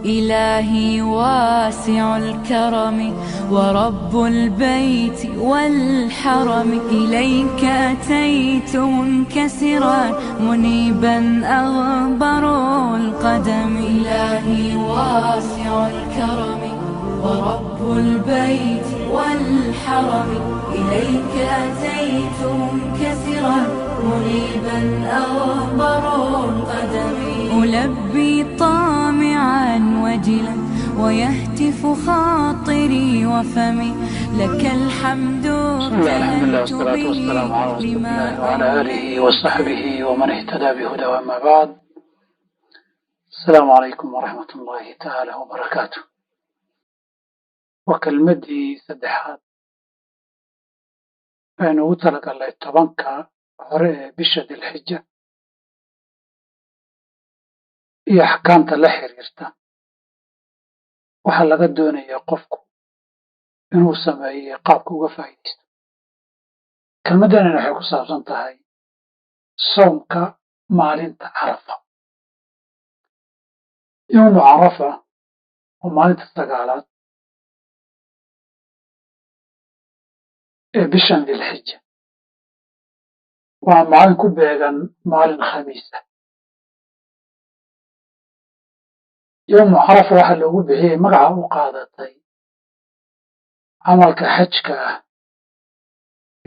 إلهي واسع الكرم ورب البيت والحرم، إليك أتيت منكسرا منيبا أغبر القدم. إلهي واسع الكرم ورب البيت والحرم، إليك أتيت منكسرا منيبا أغبر القدم. ألبي طامعا وجلا ويهتف خاطري وفمي، لك الحمد. بسم الله، الحمد لله، والصلاة والسلام على رسول الله وعلى آله وصحبه ومن اهتدى بهداه، أما بعد. السلام عليكم ورحمة الله تعالى وبركاته. Waa kelmaddii saddexaad aynu ugu talagalnay 10-ka hore ee bisha Dilxija iyo axkaamta la xiriirta. Waxaa laga doonaya qofku inuu sameeyo, qaabka uga faa'iidaysto. Kelmaddanina waxay ku saabsan tahay soomka maalinta Carafa, yowmu Carafa, oo maalinta sagaalaad ee bishan Dilxija. Waa maalin ku beegan maalin Khamiis ah. Yowmu Carafa waxaa loogu bixiyey magaca u qaadatay camalka xajka ah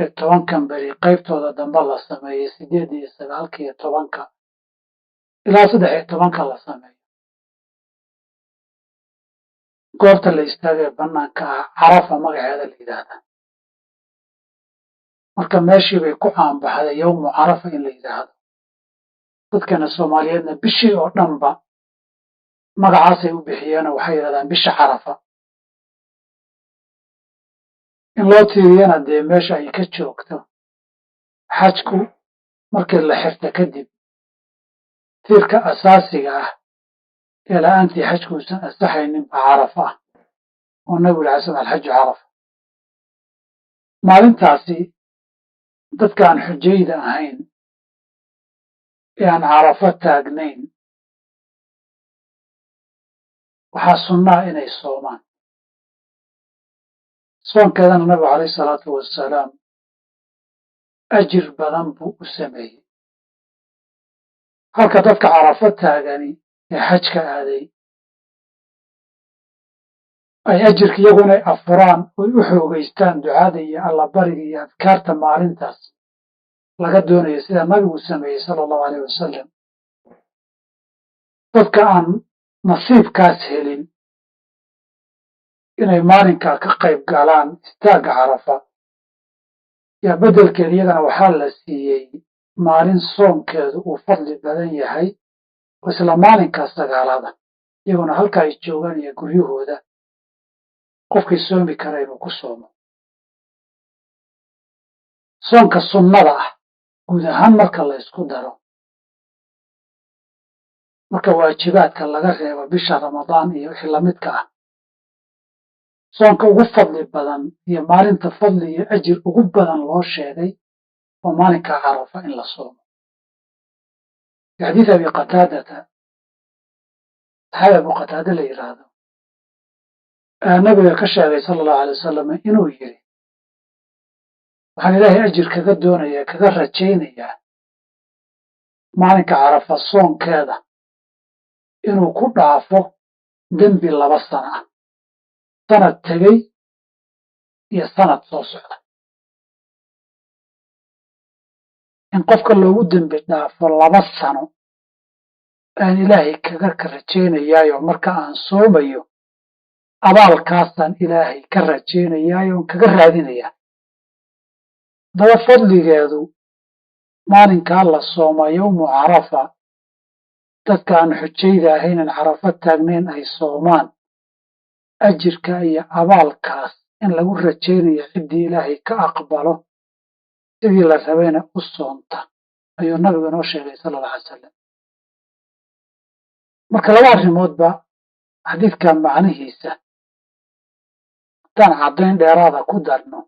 ee 10-kan beri qaybtooda dambe la sameeyey, 8 iyo 9-ka iyo 10-ka ilaa 13-ka la sameeyo. Goobta la istaagee banaanka ah Carafa magaceeda la yidhaahdaa. Marka meeshii bay ku caanbaxday yowmu Carafa in la yidhaahdo. Dadkana Soomaaliyeedna bishii oo dhanba magacaasay u bixiyeenoo waxay yidhahdaan bisha Carafa. In loo tiiriyana dee meesha ay ka joogto xajku markii la xirta kadib, tiirka asaasiga ah ee la'aantii xajku uusan asaxaynin baa Carafa ah, oo nabigu alay slam alxaju Carafa. Maalintaasi dadka aan xujayda ahayn ee aan Carafo taagnayn waxaa sunnaa inay soomaan. Soonkeedana nabigu calayhi salaatu wassalaam ajir badan buu u sameeyey, halka dadka Carafo taagani ee xajka aaday ay ajirka iyagu inay afuraan oy u xoogaystaan ducada iyo allabariga iyo adkaarta maalintaas laga doonayo, sida nabigu sameeyey sala allahu aleyh wasalam. Dadka aan nasiibkaas helin inay maalinkaa ka qayb galaan istaagga Carafa, yaa beddelkeed iyagana waxaa la siiyey maalin soonkeedu uu fadli badan yahay, oo isla maalinkaas sagaalaada iyaguna halka ay joogaan iyo guryahooda qofkii soomi kara inuu ku soomo. Soonka sunnada ah guud ahaan marka la isku daro, marka waajibaadka laga reebo bisha Ramadaan iyo wixii lamidka ah, soonka ugu fadli badan iyo maalinta fadli iyo ajir ugu badan loo sheegay waa maalinka Carafa in la soomo. Fi xadiis Abi Qataadata, saxaabi Abu Qataada la yidhaahdo, nabiga ka sheegay sala allahu alay wasalam inuu yiri: "Waxaan Ilaahay ajir kaga doonayaa, kaga rajaynayaa maalinka Carafa soonkeeda inuu ku dhaafo dembi 2 sano ah, sanad tegey iyo sanad soo socda." In qofka loogu dembi dhaafo 2 sano aan Ilaahay kaga rajaynayaayo, marka aan soomayo abaalkaasaan Ilaahay ka rajaynayaayo on kaga raadinayaa. Haddaba fadligeedu maalinkaa la sooma yowmu Carafa, dadka aan xujayda ahaynan Carafo taagnayn ay soomaan, ajirka iyo abaalkaas in lagu rajaynayo ciddii Ilaahay ka aqbalo sidii la rabayna u soonta ayuu nabigu inoo sheegay sala allahu alay salam. Marka laba arrimoodba xadiidka macnihiisa haddaan caddayn dheeraada ku darno,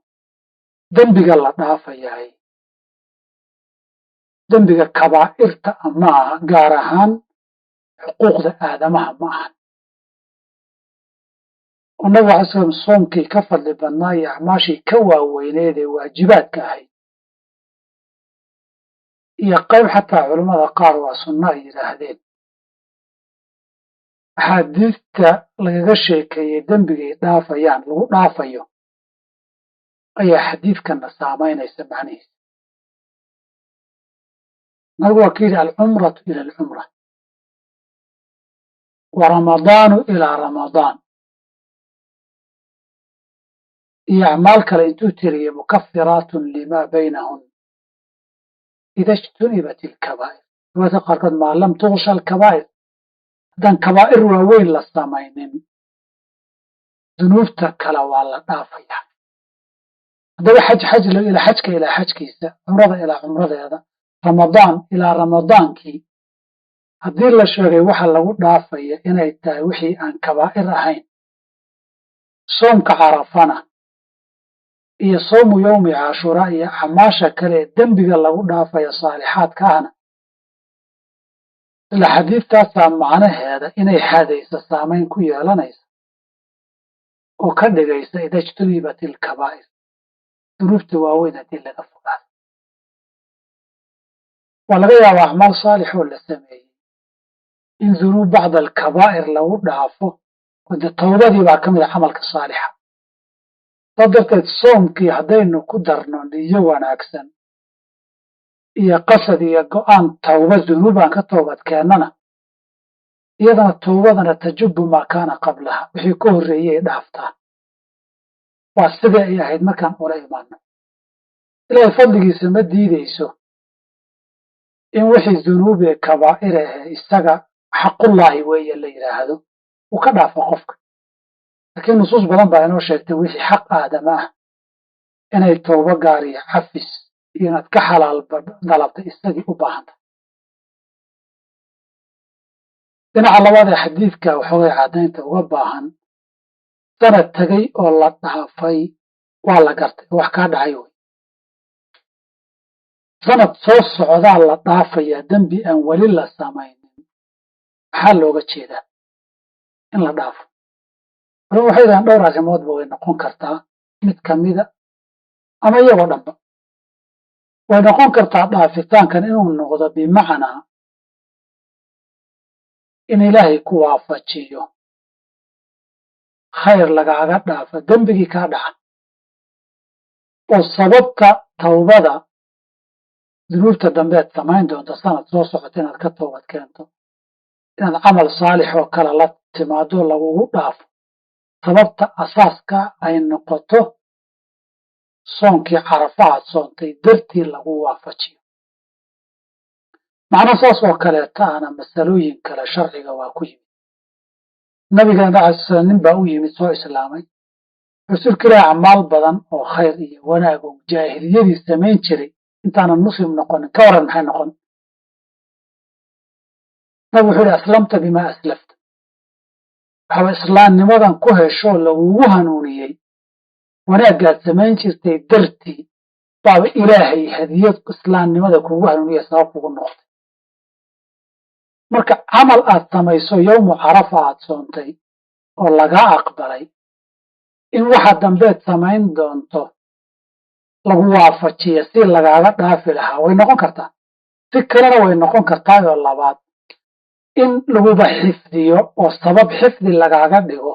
dembiga la dhaafayahay dembiga kabaa'irta ma aha, gaar ahaan xuquuqda aadamaha ma ahan. Oo nabiga alay slam soomkii ka fadli badnaa iyo acmaashii ka waaweyneed ee waajibaadka ahayd, iyo qayb xataa culammada qaar waa sunno ay yidhaahdeen, axaadiista lagaga sheekeeyey dembigay dhaafayaan lagu dhaafayo ayaa xadiidkanna saamaynaysa macnihiisa. Nabigu waa ka yidhi alcumratu ila alcumra wa ramadaanu ilaa ramadaan, iyo acmaal kale intuu tiriyey mukafiraatun limaa baynahun ida ijtunibat ilkabaa'ir. Riwaayadka qaarkood maa lam tugsha alkabaa'ir, haddaan kabaa'ir waaweyn la samaynin dunuubta kale waa la dhaafayaa. Haddaba xaj xaj ilaa xajka ilaa xajkiisa, cumrada ilaa cumradeeda, ramadaan ilaa ramadaankii, haddii la sheegay waxa lagu dhaafaya inay tahay wixii aan kabaa'ir ahayn, soomka Carafana iyo soomu yowmi Caashuraa iyo acmaasha kale ee dembiga lagu dhaafaya saalixaadka ahna, isla xadiidtaasaa macnaheeda inay xadaysa saamayn ku yeelanaysa oo ka dhigaysa ida ijtunibat ilkabaa'ir, dunuubta waaweyn haddii laga fogaado. Waa laga yaabaa acmaal saalix oo la sameeyey in dunuub bacda alkabaa'ir lagu dhaafo, oo dee towbadii baa ka mid a camalka saalixa. Saa darteed soomkii haddaynu ku darno niyo wanaagsan iyo qasad iyo go'aan tawba dunuubaan ka toobad keennana, iyadana towbadana tajubu maa kaana qablaha, wixii ka horreeyay dhaaftaa. Waa sidai ay ahayd markaan ula imaano. Ilaahay fadligiisa ma diideyso in wixii dunuubee kabaa'ir ahe isaga xaqullaahi weeye la yidhaahdo uu ka dhaafo qofka, laakiin nusuus badan baa inoo sheegtay wixii xaq aadama ah inay towbo gaariyo cafis iyo inaad ka xalaal dalabtay isagii u baahanta. Dhinaca labaad ee xadiidka waxoogay caddaynta uga baahan, sanad tagay oo la dhaafay waa la gartay oo wax kaa dhacay wey. Sanad soo socdaa la dhaafayaa dembi aan weli la samaynin, maxaa looga jeedaa in la dhaafo? Culimo waxay yidhahaan dhowr arrimoodba way noqon kartaa, mid kamida ama iyagoo dhanba way noqon kartaa. Dhaafitaankan inuu noqdo bimacnaa in Ilaahay ku waafajiyo khayr lagaaga dhaafo dembigii kaa dhaca, oo sababta tawbada dunuubta dambeed samayn doonto sanad soo socota inaad ka toobad keento, inaad camal saalix oo kale la timaado lagugu dhaafo, sababta asaaska ay noqoto soonkii Carafa aad soontay dartii lagu waafajiyo. Macna saas oo kaleeta ahna masalooyin kale sharciga waa ku yimid. Nabigeena alai slam nin baa u yimid soo islaamay, rasuulka Ilaah acmaal badan oo khayr iyo wanaag oo jaahiliyadii samayn jiray intaanan muslim noqonin ka waran maxay noqon? Nabigu wuxuu yihi aslamta bimaa aslafta, waxaaba islaamnimadan ku heshoo lagugu hanuuniyey wanaaggaad samayn jirtay dartii baaba Ilaahay hadiyad islaamnimada kugu hanuuniya sabab kugu noqotay. Marka camal aad samayso yowmu Carafa aad soontay oo lagaa aqbalay, in waxa dambeed samayn doonto lagu waafajiya si lagaaga dhaafi lahaa way noqon kartaa. Si kalena way noqon kartaa oo labaad, in laguba xifdiyo oo sabab xifdi lagaaga dhigo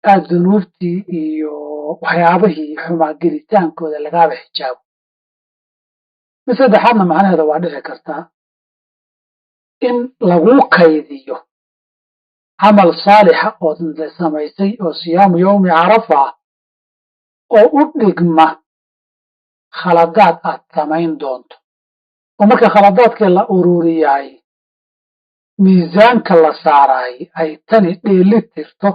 aad dunuubtii iyo waxyaabihii xumaa gelitaankooda lagaaba xijaabo. Mid saddexaadna macnaheeda waa dhici kartaa, in laguu kaydiyo camal saalixa ood samaysay oo siyaamu yowmi Carafa ah oo u dhigma khaladaad aad samayn doonto, oo marka khaladaadkii la ururiyaay miisaanka la saaraay ay tani dheeli tirto,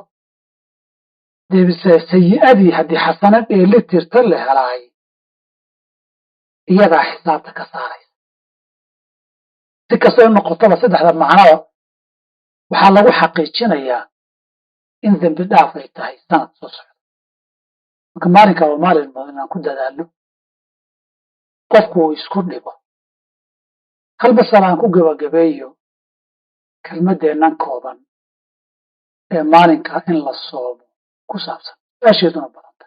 dee sayi'adii haddii xasano dheeli tirto la helaay iyadaa xisaabta ka saaraysa. Si kastoo noqotaba saddexda macnaba waxaa lagu xaqiijinayaa in dembi dhaaf ay tahay sanad soo socda. Marka maalinka waa maalin mudan inaan ku dadaalno, qofku uu isku dhibo. Hal masala aan ku gebagabeeyo kelmaddeennan kooban ee maalinka in la soomo ku saabsan, su-aasheeduna badanta.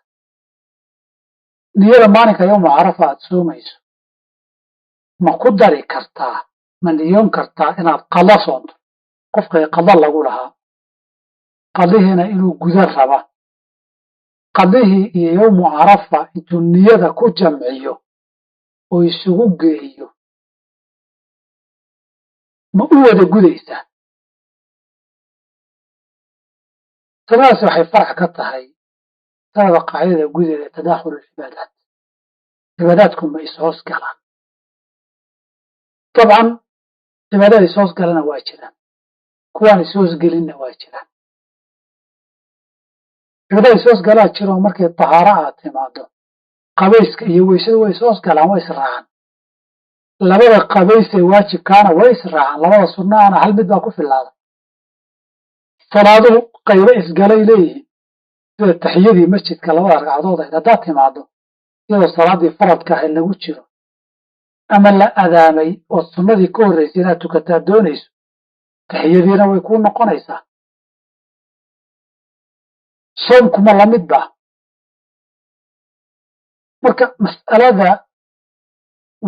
Niyada maalinka yowmu carafa aad soomayso ma ku dari kartaa, ma niyoon kartaa inaad qada soonto? Qofkay qada lagu lahaa, qadihiina inuu guda raba, qadihii iyo yowmu carafa intuu niyada ku jamciyo oo isugu geeyo ma u wada gudaysaa? Masaladaasi waxay farac ka tahay masalada qaacidada gudeeda tadaakhul alcibaadaat. Cibaadaadku ma ishoos galaan? Dabcan cibaadada ishoos galana waa jiraan, kuwaan ishoos gelinna waa jiraan. Cibaadada ishoos galaa jiroo markay tahaaro aad timaado, qabayska iyo weysadu way ishoos galaan, way israacaan. Labada qabays ee waajibkaana way israacaan, labada sunnaana hal mid baa ku filaada. Salaaduhu qaybo isgalay leeyihiin, sida taxiyadii masjidka labada ragcadood ahayd haddaad timaado iyadoo salaadii faradka ahayd lagu jiro ama la adaamay ood sunnadii ka horraysay inaad tukataa doonayso, taxiyadiina way kuu noqonaysaa. Soomkuma lamid ba. Marka mas'alada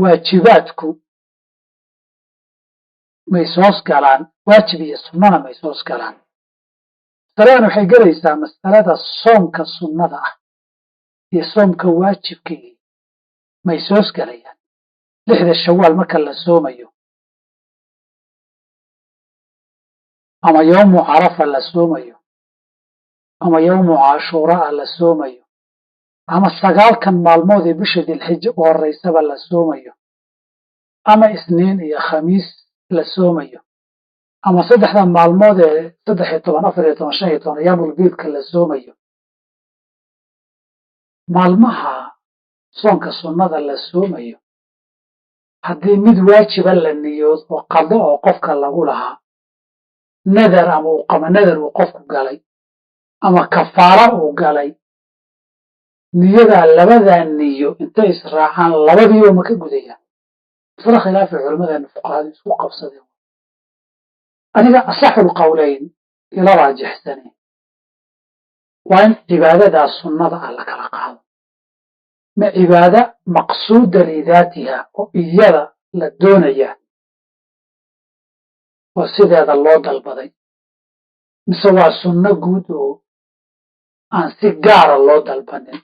waajibaadku may soos galaan, waajib iyo sunnana may soos galaan. Masaladan waxay gelaysaa mas'alada soomka sunnada ah iyo soomka waajibkii may soos galayaan. 6 Shawaal marka la soomayo ama yowmu carafa la soomayo ama yowmu cashuuraa la soomayo ama 9 maalmood ee bisha Dilxija u horeysaba la soomayo ama Isniin iyo Khamiis la soomayo ama 3 maalmood ee 13, 14, 15 ayaamul biidka la soomayo, maalmaha soonka sunnada la soomayo haddii mid waajiba la niyoodo oo qado oo qofka lagu lahaa, nadar ama uu qaba, nadar uu qofku galay ama kafaara uu galay, niyadaa labadaa niyo intay israacaan labadiiba ma ka gudayaan? Masale khilaafi culimmadeena fuqahadu isku qabsadeen. Aniga asaxul qowleyn ila raajixsane waa in cibaadadaa sunnada ah la kala qaado. Ma cibaada maqsuuda lidaatiha oo iyada la doonaya oo sideeda loo dalbaday, mise waa sunno guud oo aan si gaara loo dalbanin?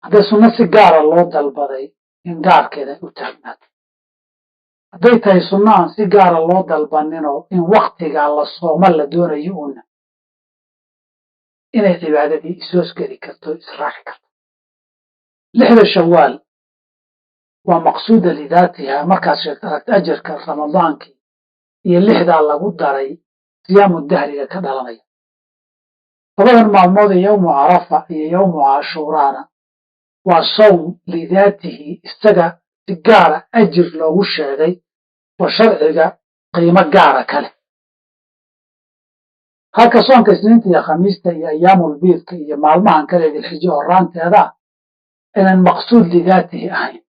Hadday sunno si gaara loo dalbaday, in gaarkeeda ay u taagnaato. Hadday tahay sunno aan si gaara loo dalbaninoo in waktigaa la sooma la doonayo uuna, inay cibaadadii isoosgeli karto, israaci karto. 6 Shawaal waa maqsuuda lidaatiha. Markaad sheegto aragta ajarka ramadaankii iyo 6 lagu daray siyaamu dahriga ka dhalanaya. 2 maalmood ee yowmu carafa iyo yowmu cashuuraana waa sawm lidaatihi, isaga si gaara ajir loogu sheegay oo sharciga qiimo gaara kale. Halka soonka Isniinta iyo Khamiista iyo ayaamul biidka iyo maalmahan kale Dilxijo horaanteeda inaan maqsuud lidaatihi ahayn,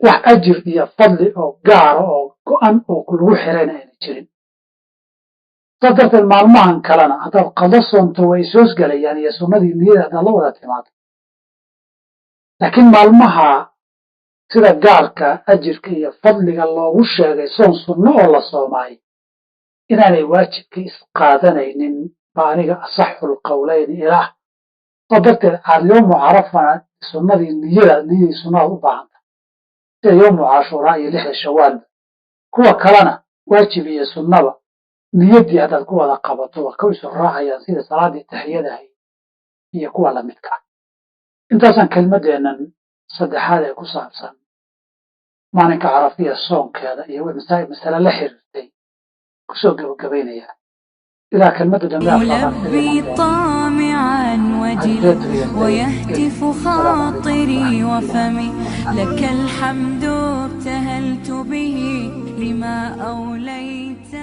wax ajir iyo fadli oo gaara oo go'an oo lagu xirayna ayna jirin. Saas darteed maalmahan kalena haddaad qado soonto way isoosgalayaan iyo sunnadii niyada haddaad la wada timaado. Laakiin maalmaha sida gaarka ajirka iyo fadliga loogu sheegay soon sunno oo la soomaay inaanay waajibkii isqaadanaynin baa aniga asaxul qowleyn ilaah. Saas darteed yowmu carafana sunnadii niyada, niyadii sunnada u baahanta sida yowmu cashuuraa iyo 6 Shawaalba. Kuwa kalena waajib iyo sunnaba niyaddii haddaad ku wada qabato waa ka isu raacayaan, sida salaadii taxiyadahay iyo kuwa lamidka ah. Intaasaan kelmadeennan saddexaad ee ku saabsan maalinka carafiya soonkeeda iyo masale la xiriirtay kusoo gabagabaynaya. Ilaa kelmadda dambe ألبي طامعا وجلا ويهتف خاطري وفمي لك الحمد ابتهلت به لما أوليت.